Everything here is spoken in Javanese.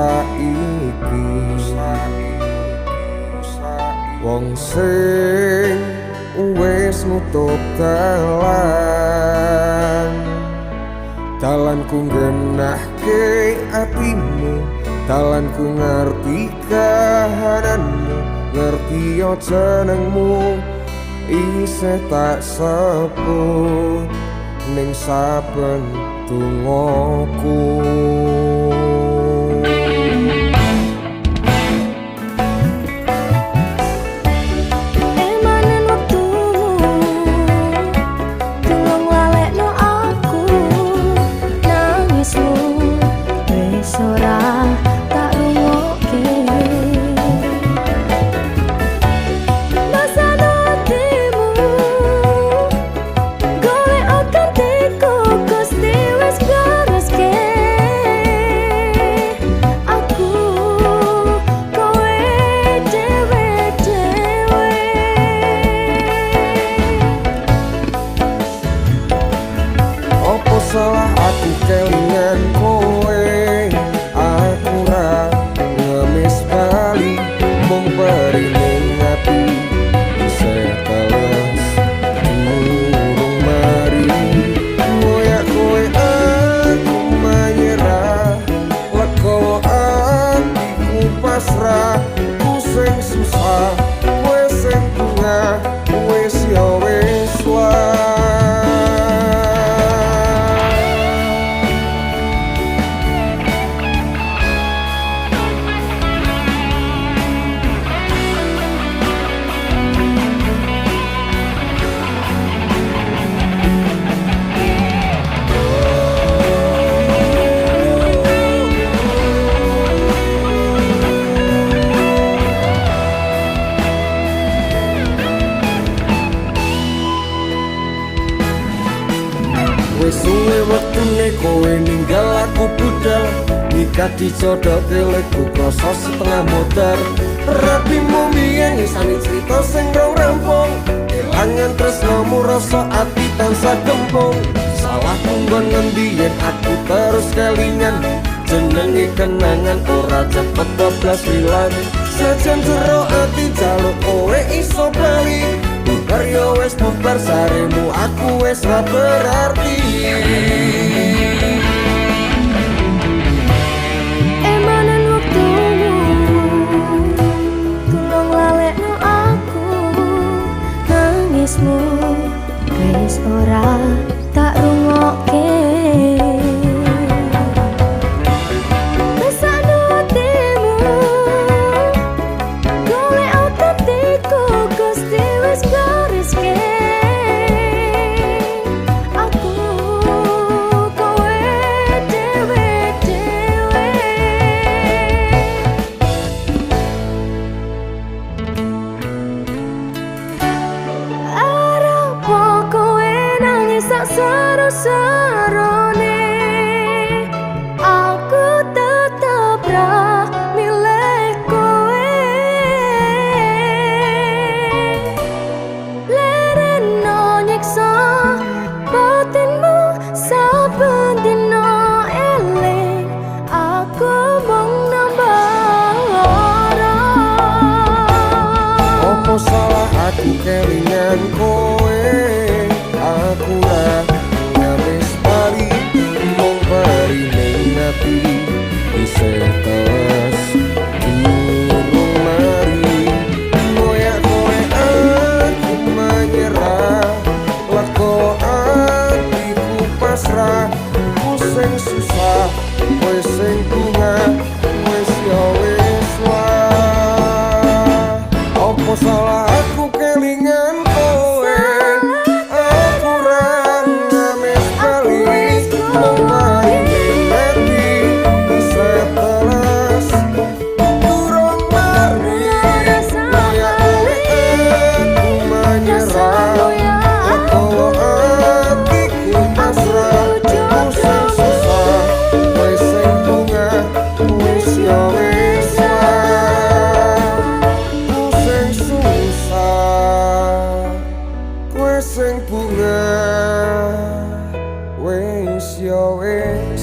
saiki. Wong sing wis nutup dalan, dalanku nggenahke atimu, dalanku ngerti kahananmu, ngerti yo jenengmu isih tak sebut ning saben dongaku. Emanen wektumu, tulung lalekno aku. Nangismu wis ora tak rungokke. Masano atimu, golek gantiku, Gusti wis gareske. Aku kowe dhewe dhewe. Apa salah aku kelingan kowe? Aku ra ngemis bali, mung perih ning ati isih teles durung mari. Ngoyak kowe aku menyerah, legowo atiku pasrah. Ku sing susah, kowe sing bungah, wis ya wis lah. Wis suwe wektune kowe ninggal aku budal, nikah dijodohke lek krasa setengah modar. Rabimu mbiyen isane crita sing rong rampung, kelangan tresnomu rasa ati tansah gempung. Salahku nggon ngendi yen aku terus kelingan, jenenge kenangan ora cepet bablas ilang. Sejen jero ati jaluk kowe iso bali, bubar yo wis bubar saremu aku wis ra berarti. Emanen wektumu, tulung lalekno aku. Nangismu wis ora tak rungokke. Mesakno atimu, golek gantiku, Gusti wis gareske. Aku kowe dhewe dhewe. Arep kowe nangis sak sero-serone, aku tetep ra milih kowe. Lereno nyiksa batinmu saben dina eling, aku mung nambah lara. Apa salah aku kelingan kowe? Aku ra ngemis bali, mung perih ning ati isih teles durung mari. Ngoyak kowe aku menyerah, legowo atiku pasrah. Ku sing susah, kowe sing bungah, wis ya wis lah. Apa salah aku kelingan kowe? Aku ra ngemis bali, mung perih ning ati isih teles durung mari. Ngoyak kowe aku menyerah, legowo atiku pasrah. Ku sing susah, kowe sing bungah, wis ya wis lah. Ku sing susah, kowe sing bungah, wis ya wis.